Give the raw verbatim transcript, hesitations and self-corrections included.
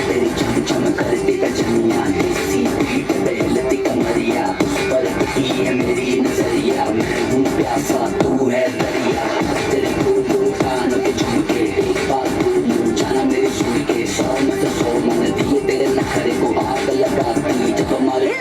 तेरी चम चम करती गजनिया, देसी बीट पे हिलती कमरिया, उस पर टिकी है मेरी नजरिया। मैं हूँ प्यासा, तू है दरिया, तेरे गुनगुन कानों के झुमके, एक बात बोलूं, जाना मेरी सुन के, सौ में से सौ मन दिए तेरे नखरे को आग लगा दी जब हमारे